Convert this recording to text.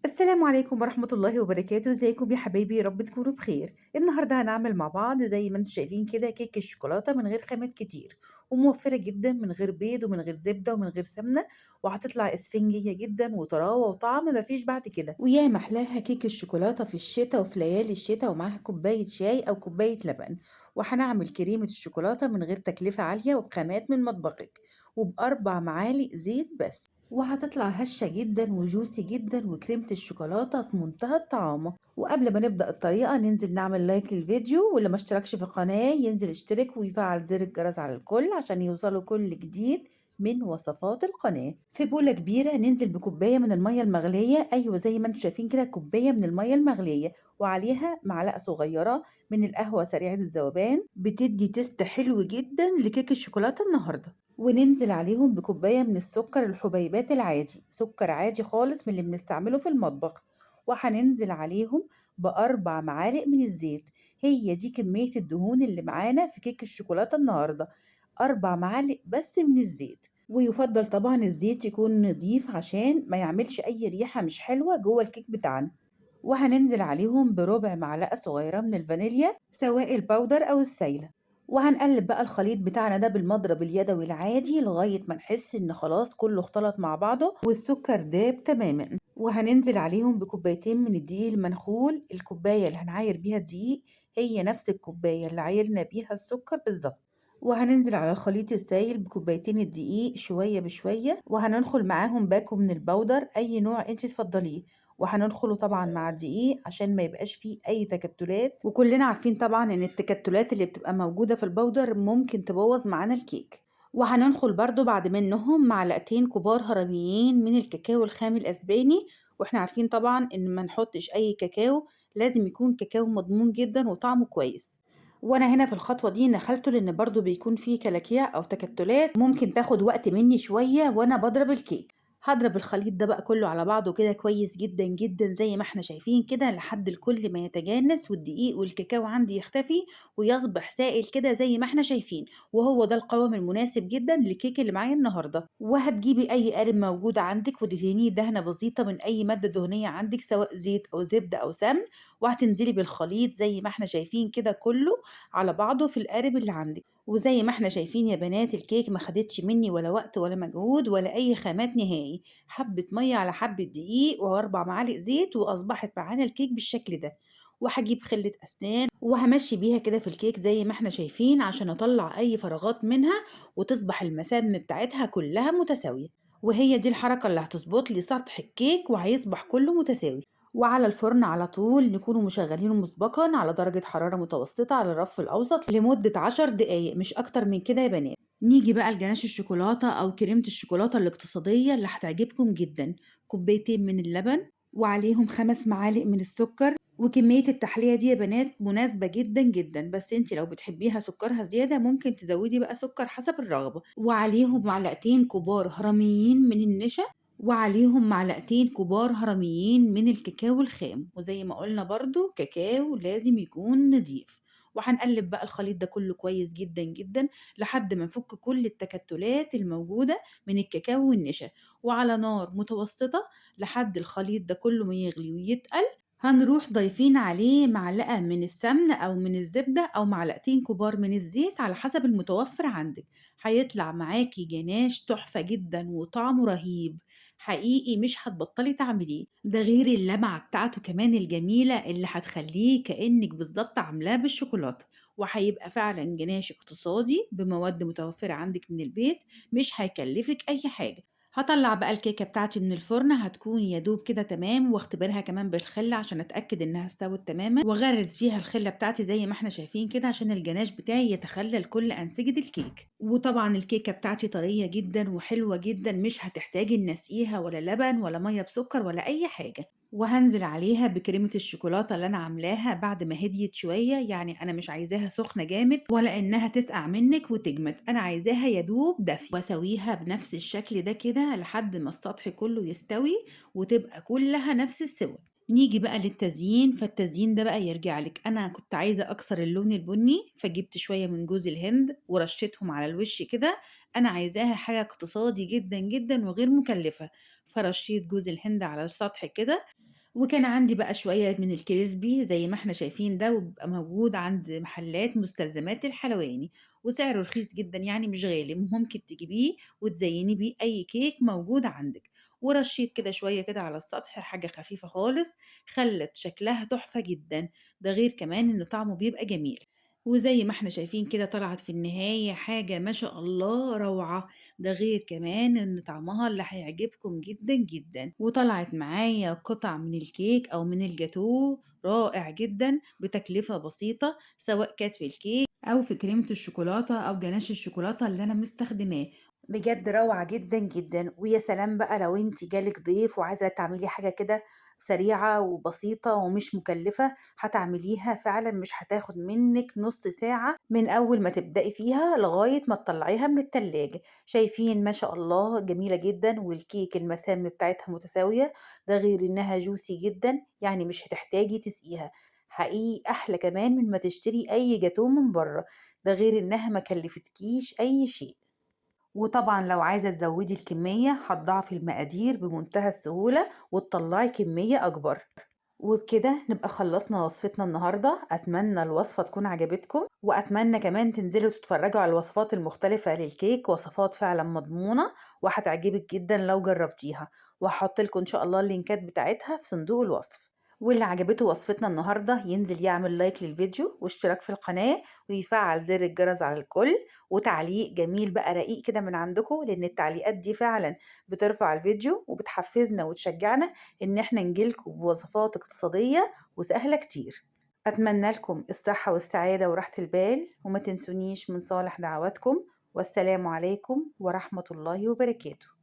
السلام عليكم ورحمة الله وبركاته. ازيكم يا حبايبي؟ يا رب تكونوا بخير. النهاردة هنعمل مع بعض زي ما انتم شايفين كده كيك الشوكولاتة من غير خامات كتير، وموفرة جدا، من غير بيض ومن غير زبدة ومن غير سمنة، وهتطلع اسفنجية جدا وطراوة وطعم مفيش بعد كده. ويا محلاها كيك الشوكولاتة في الشتاء وفي ليالي الشتاء، ومعاها كوباية شاي أو كوباية لبن. وهنعمل كريمة الشوكولاتة من غير تكلفة عالية وبخامات من مطبخك، وبأربع معالق زيت بس، وهتطلع هشة جدا وجوسي جدا، وكريمة الشوكولاتة في منتهى الطعامة. وقبل ما نبدأ الطريقة ننزل نعمل لايك للفيديو، واللي ما اشتركش في القناة ينزل يشترك ويفعل زر الجرس على الكل عشان يوصلوا كل جديد من وصفات القناة. في بولة كبيرة ننزل بكوباية من المية المغلية، أيوة زي ما انتم شايفين كده كوباية من المية المغلية، وعليها معلقة صغيرة من القهوة سريعة الذوبان، بتدي taste حلو جدا لكيك الشوكولاتة النهاردة. وننزل عليهم بكوباية من السكر الحبيبات العادي، سكر عادي خالص من اللي بنستعمله في المطبخ. وهننزل عليهم بأربع معالق من الزيت، هي دي كمية الدهون اللي معانا في كيك الشوكولاتة النهاردة، 4 معالق بس من الزيت. ويفضل طبعا الزيت يكون نظيف عشان ما يعملش أي ريحة مش حلوة جوه الكيك بتاعنا. وهننزل عليهم بربع معلقة صغيرة من الفانيليا سواء ال powder أو السايلة. وهنقلب بقى الخليط بتاعنا ده بالمضرب اليدوي العادي لغاية ما نحس ان خلاص كله اختلط مع بعضه والسكر داب تماما. وهننزل عليهم بكوبايتين من الدقيق المنخول، الكوباية اللي هنعاير بيها الدقيق هي نفس الكوباية اللي عايرنا بيها السكر بالظبط. وهننزل على الخليط السايل بكوبايتين الدقيق شوية بشوية، وهننخل معاهم باكو من ال powder أي نوع انت تفضليه، وهننخله طبعا مع الدقيق عشان ما يبقاش فيه أي تكتلات. وكلنا عارفين طبعا إن التكتلات اللي بتبقى موجودة في ال powder ممكن تبوظ معانا الكيك. وهننخل برضو بعد منهم معلقتين كبار هرميين من الكاكاو الخام الأسباني، واحنا عارفين طبعا إن ما نحطش أي كاكاو، لازم يكون كاكاو مضمون جدا وطعمه كويس. وانا هنا في الخطوة دي نخلته لان برضو بيكون فيه كلاكيع او تكتلات ممكن تاخد وقت مني شوية وانا بضرب الكيك. هضرب الخليط ده بقى كله على بعضه كده كويس جدا جدا زي ما احنا شايفين كده لحد الكل ما يتجانس والدقيق والكاكاو عندي يختفي ويصبح سائل كده زي ما احنا شايفين، وهو ده القوام المناسب جدا للكيك اللي معايا النهارده. وهتجيبي اي قالب موجود عندك وتدهنيه دهنه بسيطه من اي ماده دهنيه عندك سواء زيت او زبده او سمن، وهتنزلي بالخليط زي ما احنا شايفين كده كله على بعضه في القالب اللي عندك. وزي ما احنا شايفين يا بنات الكيك ما خدتش مني ولا وقت ولا مجهود ولا اي خامات نهائي، حبة مية على حبة دقيق واربع معالق زيت واصبحت معانا الكيك بالشكل ده. وهجيب خلة اسنان وهمشي بيها كده في الكيك زي ما احنا شايفين عشان اطلع اي فراغات منها وتصبح المسام بتاعتها كلها متساوية، وهي دي الحركة اللي هتظبط لي سطح الكيك وهيصبح كله متساوي. وعلى الفرن على طول نكونوا مشغلينه مسبقا على درجة حرارة متوسطة على الرف الأوسط لمدة 10 دقايق مش أكتر من كده يا بنات. نيجي بقى لجناش الشوكولاتة أو كريمة الشوكولاتة الاقتصادية اللي هتعجبكم جدا. كوبايتين من اللبن وعليهم 5 معالق من السكر، وكمية التحلية دي يا بنات مناسبة جدا جدا، بس انت لو بتحبيها سكرها زيادة ممكن تزودي بقى سكر حسب الرغبة. وعليهم معلقتين كبار هرميين من النشا، وعليهم معلقتين كبار هرميين من الكاكاو الخام، وزي ما قلنا برضو كاكاو لازم يكون نضيف. وهنقلب بقى الخليط ده كله كويس جدا جدا لحد ما نفك كل التكتلات الموجودة من الكاكاو والنشا، وعلى نار متوسطة لحد الخليط ده كله ما يغلي ويتقل. هنروح ضايفين عليه معلقة من السمن أو من الزبدة أو معلقتين كبار من الزيت على حسب المتوفر عندك. هيطلع معاكي جناش تحفة جدا وطعمه رهيب حقيقي، مش هتبطلي تعمليه. ده غير اللمعة بتاعته كمان الجميلة اللي هتخليه كأنك بالظبط عاملاه بالشوكولاتة، وهيبقى فعلا جناش اقتصادي بمواد متوفرة عندك من البيت، مش هيكلفك أي حاجة. هطلع بقى الكيكة بتاعتي من الفرن، هتكون يا دوب كده تمام، واختبرها كمان بالخلة عشان اتأكد انها استوت تماما، واغرز فيها الخلة بتاعتي زي ما احنا شايفين كده عشان الجناش بتاعي يتخلل كل انسجة الكيك. وطبعا الكيكة بتاعتي طرية جدا وحلوة جدا، مش هتحتاجي ان اسقيها ولا لبن ولا مية بسكر ولا اي حاجة. وهنزل عليها بكريمة الشوكولاتة اللي أنا عاملاها بعد ما هديت شوية، يعني أنا مش عايزاها سخنة جامد ولا إنها تسقع منك وتجمد، أنا عايزاها يدوب دافية. وأسويها بنفس الشكل ده كده لحد ما السطح كله يستوي وتبقى كلها نفس السوى. نيجي بقى للتزيين، فالتزيين ده بقى يرجع لك. أنا كنت عايزة أكسر اللون البني فجبت شوية من جوز الهند ورشيتهم على الوش كده، أنا عايزاها حاجة اقتصادي جدا جدا وغير مكلفة، فرشيت جوز الهند على السطح كده. وكان عندي بقى شوية من ال crispy زي ما احنا شايفين ده، وبيبقى موجود عند محلات مستلزمات الحلواني، وسعره رخيص جدًا يعني مش غالي، ممكن تجيبيه وتزيني بيه أي كيك موجود عندِك. ورشيت كده شوية كده على السطح حاجة خفيفة خالص، خلت شكلها تحفة جدًا، ده غير كمان إن طعمه بيبقى جميل. وزي ما احنا شايفين كده طلعت في النهاية حاجة ما شاء الله روعة، ده غير كمان إن طعمها اللي هيعجبكم جدًا جدًا. وطلعت معايا قطع من الكيك أو من الجاتوه رائع جدًا بتكلفة بسيطة، سواء كانت في الكيك أو في كريمة الشوكولاتة أو جناش الشوكولاتة اللي أنا مستخدماه. بجد روعة جدًا جدًا. ويا سلام بقى لو أنتِ جالِك ضيف وعايزة تعملي حاجة كده سريعة وبسيطة ومش مكلفة، هتعمليها فعلًا مش هتاخد منِّك نُص ساعة من أول ما تبدئي فيها لغاية ما تطلعيها من التلاجة. شايفين ما شاء الله جميلة جدًا، والكيك المسام بتاعتها متساوية، ده غير إنها juicy جدًا، يعني مش هتحتاجي تسقيها. حقيقي أحلى كمان من ما تشتري أي جاتوه من برّه، ده غير إنها ما كلفتكيش أي شيء. وطبعًا لو عايزة تزودي الكمية هتضاعفي المقادير بمنتهى السهولة وتطلعي كمية أكبر. وبكده نبقى خلصنا وصفتنا النهاردة. أتمنى الوصفة تكون عجبتكم، وأتمنى كمان تنزلوا تتفرجوا على الوصفات المختلفة للكيك، وصفات فعلا مضمونة وهتعجبك جدا لو جربتيها، وهحط لكم إن شاء الله اللينكات بتاعتها في صندوق الوصف. واللي عجبته وصفتنا النهاردة ينزل يعمل لايك للفيديو واشتراك في القناة ويفعل زر الجرس على الكل، وتعليق جميل بقى رقيق كده من عندكم، لأن التعليقات دي فعلا بترفع الفيديو وبتحفزنا وتشجعنا إن احنا نجيلكم بوصفات اقتصادية وسهلة كتير. أتمنى لكم الصحة والسعادة وراحة البال، وما تنسونيش من صالح دعواتكم، والسلام عليكم ورحمة الله وبركاته.